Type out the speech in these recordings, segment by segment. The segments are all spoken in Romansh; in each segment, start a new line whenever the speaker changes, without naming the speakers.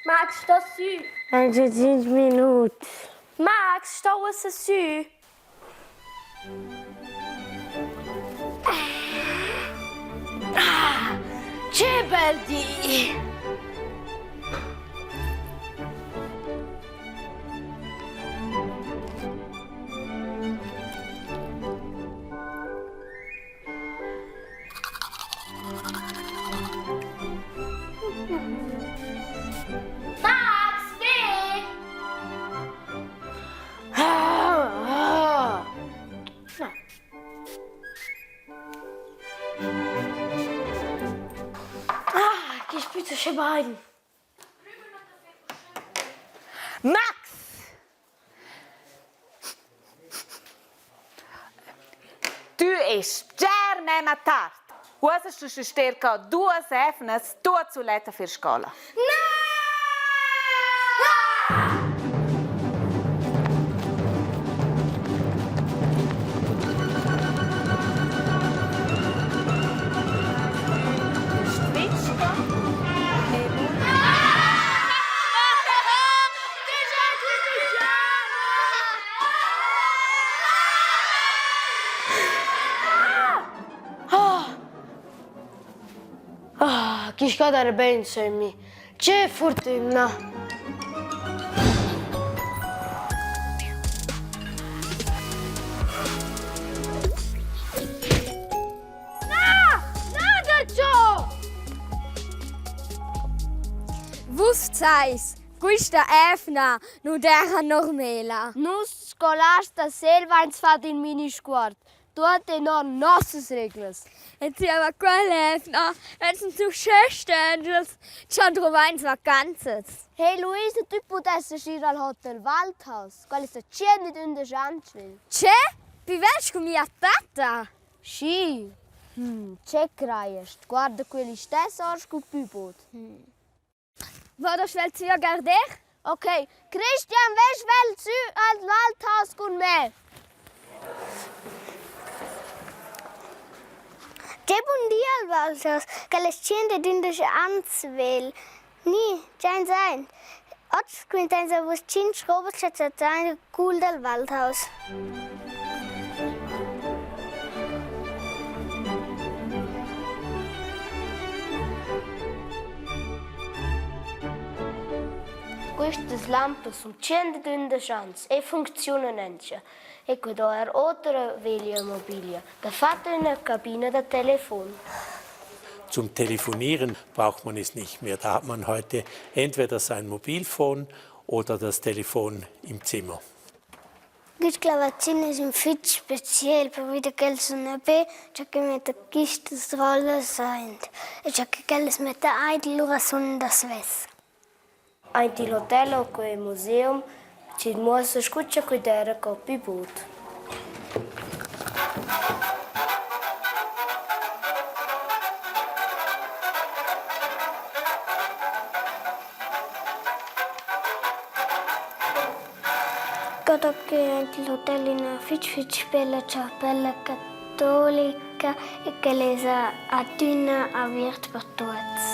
Max, sto sü!
Auncha tschinch minuts.
Max, sto uossa sü! Ah, che bel di! Max, ve! Ah, che spüzza sche bain.
Max! Tü est bger memma tard. Uossa stust ster co duos efnas tuot suletta fer scoula.
Na!
Ah, chi scodar bain sömmi. Che furtüna!
Na! Na da ciò!
Vus vzais, quista efna nu d'eira normela.
Nus scolars da Selva ans fat ün minisguard, tuot tenor nossas reglas.
E zieva quell'efna ens uschè stengias cha druvains vacanzas.
Hey Luisa, tü pudessas ir al Hotel Waldhaus. Quel es a 111 Anschwil.
Che? Pi vegl cu mia tatta?
Schi. Hm, che crajast? Guarda quel istess or scu pü bod.
Vado svelt sü a garder?
Ok, Christian, ve svelt sü al Waldhaus cun me.
Che bun di al Waldhaus, ch'el es 111 ans vegl. Ni, giains aint. Oz quintains a vus tschinch robas cha chattain il cul dal Waldhaus.
Quistas lampas sun 111 ans e funcziunan auncha. E que do eir otra veglia mobiglia, dafatta üna cabina da telefon.
Zum Telefonieren braucht man es nicht mehr. Da hat man heute entweder sein Mobilfon oder das Telefon im Zimmer.
Quist clavazin es ün fich speciel pervi da ch'el suna be cha que metta quistas rollas aint e cha que ch'el as metta aint lura sun da svess.
Aint il hotel o quei museum chi'd muossa scu cha quai d'eira co pü bod.
Godo que aint il hotel üna fich fich bella chapella catolica e quel es adüna aviert per tuots.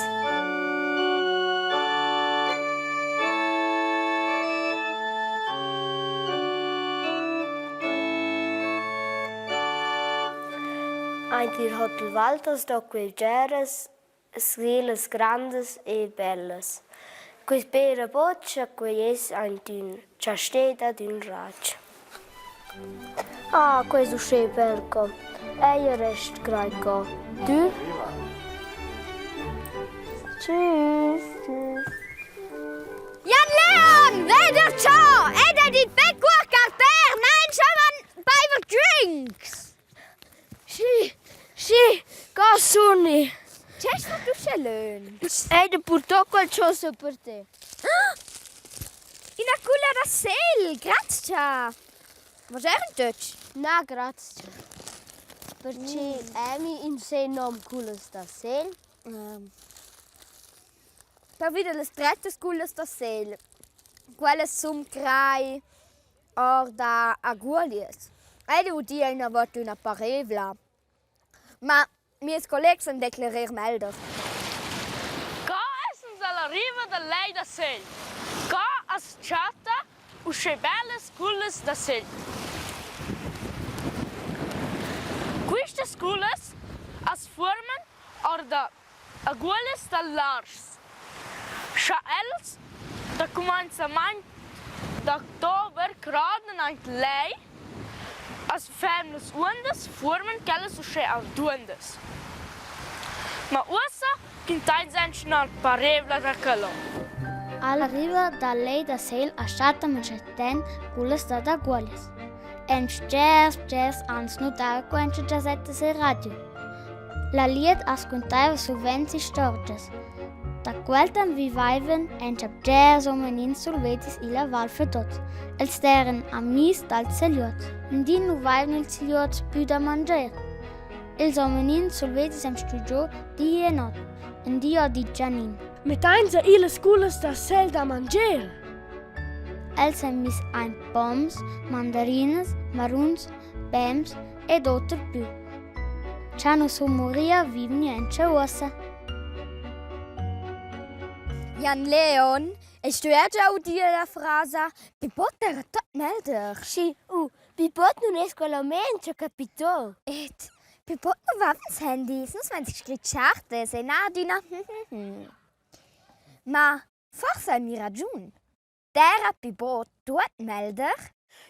Aint il Hotel Walters do quei bgeras sgelas grandas e bellas. Quei pera bod cha quei es aint ün chastè dad ün ratg. Ah, quai es uschè bel co. Eir rest grai co. Tü? Tschüss. Tschüss.
Jan Leon, veder ciò! Ed ha dit be cur carter, nein, schon beiver drinks!
Schi, schi, co suni?
Che hast fatto uschè lönch?
Ei da purtò qualchosa per te.
Ina culla da sel, grazcha! Was er ün töch?
Na, grazcha. Perche Amy in se nom cullas da sel?
Um. Per wieder las drettas cullas da sel. Quellas sun crai. Or da aguoglias. Ed udia üna vota üna parevla. Ma Mies collegs san declerer melder.
Qua essans alla riva dal Lej da Segl. Qua as chatta uschè bellas cullas da Segl. Quistas cullas as fuorman or da aguollas da larschs. Scha els da cumanzamaint d'october crodan aint il lej, As femnas uondas fuorman quellas uschè arduondas. Ma uossa quintains aunch üna parevla da quella.
Alla riva dal lej da Segl as chatta minchatant cullas dad aguoglias. En bgers, bgers ans nu dava quaincha giazettas e radio. La glieud as quintaiva suvenz istorgias. Da quel temp vivaivan auncha bgers homenins sulvedis illa Val Fedot. Els d'eiran amis dals Segliots. Ün di nu vaivan ils Segliots pü da mangier. Ils homenins sulvedis han stüdgio di e not. Ün di ho dit Gianin.
Mettainsa illas cullas da sel da mangier.
Els han miss aint poms, mandarinas, maruns, bems ed oter pü. Cha nu sun muria vivni auncha uossa.
Jan Leon, es tu er già udia la frasa Pipot era tot melder?
Schi, u, Pipot nun es quell'omen cha capitò.
Et Pipot nu va vens handys, nus vains scrit chartas e na adüna Ma forsa hai mi ragiun. D'eira pü bod tuot melder?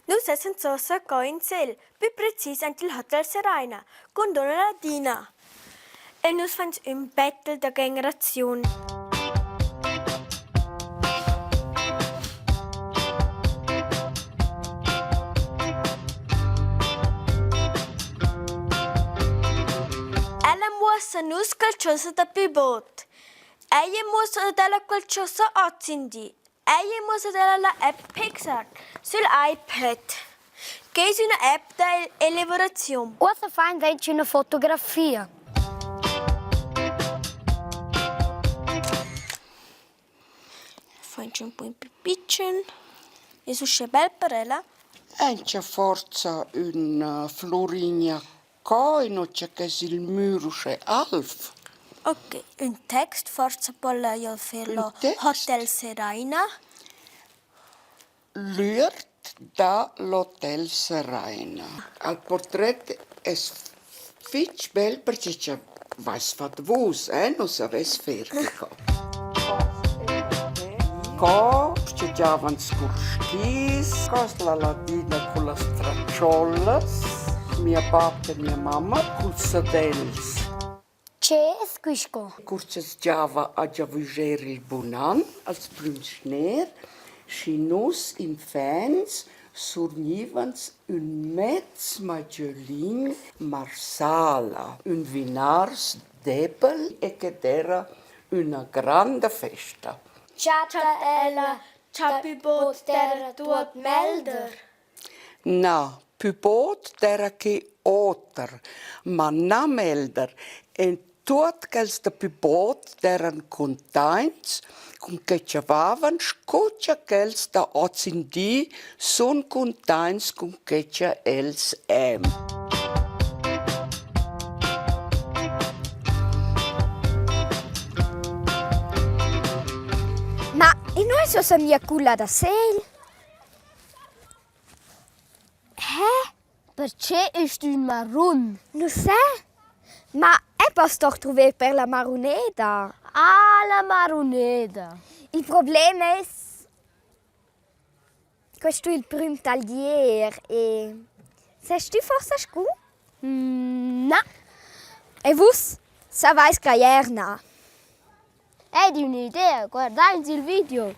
Nus essans uossa co in Segl, pü precis aint il Hotel Seraina, cun duonna Ladina. E nus fains ün bettel da generaziun. Ella muossa nus qualchosa da pü bod. Ella muossa ad ella qualchosa hozindi. Ella muossa ad ella la app Pixar sül iPad. Que es üna app da elavuraziun.
Uossa fain aint üna fotografia.
Fain ün po pü pitschen. Es uschè bel per ella.
Auncha forsa üna flurigna Co inua ch'es il mür uschè alv?
Ok, ün text forsa po'la jo fer
Ün
lo
text?
Hotel Seraina.
L'üert da l'Hotel Seraina. Al portret es fich bel perche cha vais fat vus, eh, nu savess fer quecò. Co schagiavan scurschis, co es la ladina cullas tratschollas, mia bap e mia mamma culs sadels.
Che es quist co?
Cur cha's giava a giavüscher il bun an als prüms schner, schi nus infants surgnivans ün mez magiölin marsala, ün vinars debel e que d'eira üna granda festa.
Chatta ella cha pü bod d'eira tuot melder?
Na, pü bod d'eira que oter, ma na melder. E tuot quels da pü bod d'eiran cuntaints cun que cha vavan, sco cha quels da hozindi sun cuntaints cun que cha els han.
Ma inua es uossa mia culla da segl? Hä?
Perche est ün marun?
Nu sè. Ma eu poss doch druver per la maruneda.
Ah, la maruneda.
Il problem es Quest stu il prüm taglier e sest tü forsa scu?
Na.
E vus savais crajer na?
Ed ün'idea, guardains il video.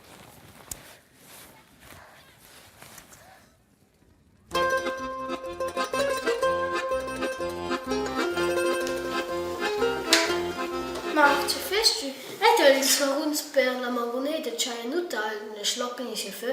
Ma che fest tü? Ed el ils maruns per la maruneda cha nu tagl ne schloccan in sil fö.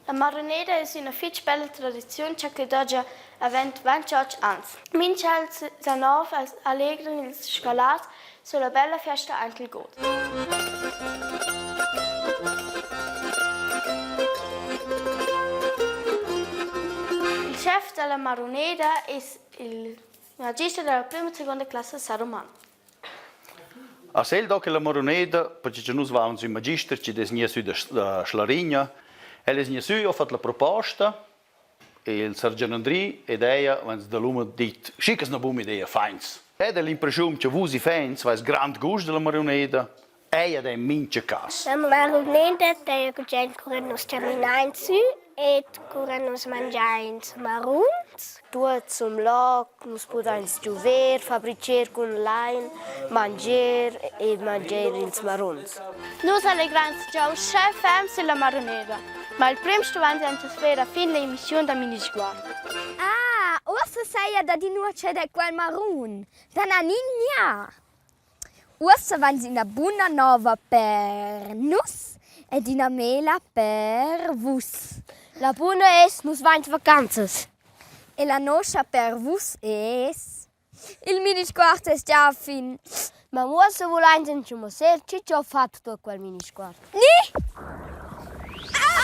La
La maruneda es üna fich bella tradiziun cha que do già avant 28 ans. Mincha da nov as allegran ils scolars sulla bella festa aint il god. Il schef da la maruneda es il magister da la prüma e seguonda classa Saruman.
A Segl do quella maruneda, perche cha nus vaun ün magister chi'd es gnü sü da Schlarigna. El es gnü sü, ho fat la proposta e il sar Gian Andri ed eir vains dalum dit: «Schi ch'es üna buna idea, fains!» Ed el l'impreschiun cha vus iffaints vais grand gust da la maruneda, eir ed in mincha cas.
La maruneda daja gugent cura nus chaminain sü ed cura nus mangiains maruns. Tuot sum là, nus pudains giuver, fabricher cun lain, mangier e mangier ils maruns.
Nus allegrains già uschè ferm sülla maruneda, ma il prüm stuvains ans fer a fin l'emissiun da Minisguard.
Ah, uossa saja da di nua cha dà quel marun, da Nanigna! Uossa vains üna buna nouva per nus ed üna mela per vus.
La buna es, nus vains vacanzas.
E la noscha per vus es il minisguard es già a fin.
Ma uossa vulains insomma ser chi chi ho fat tuot quel minisguard.
Ni?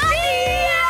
Adia!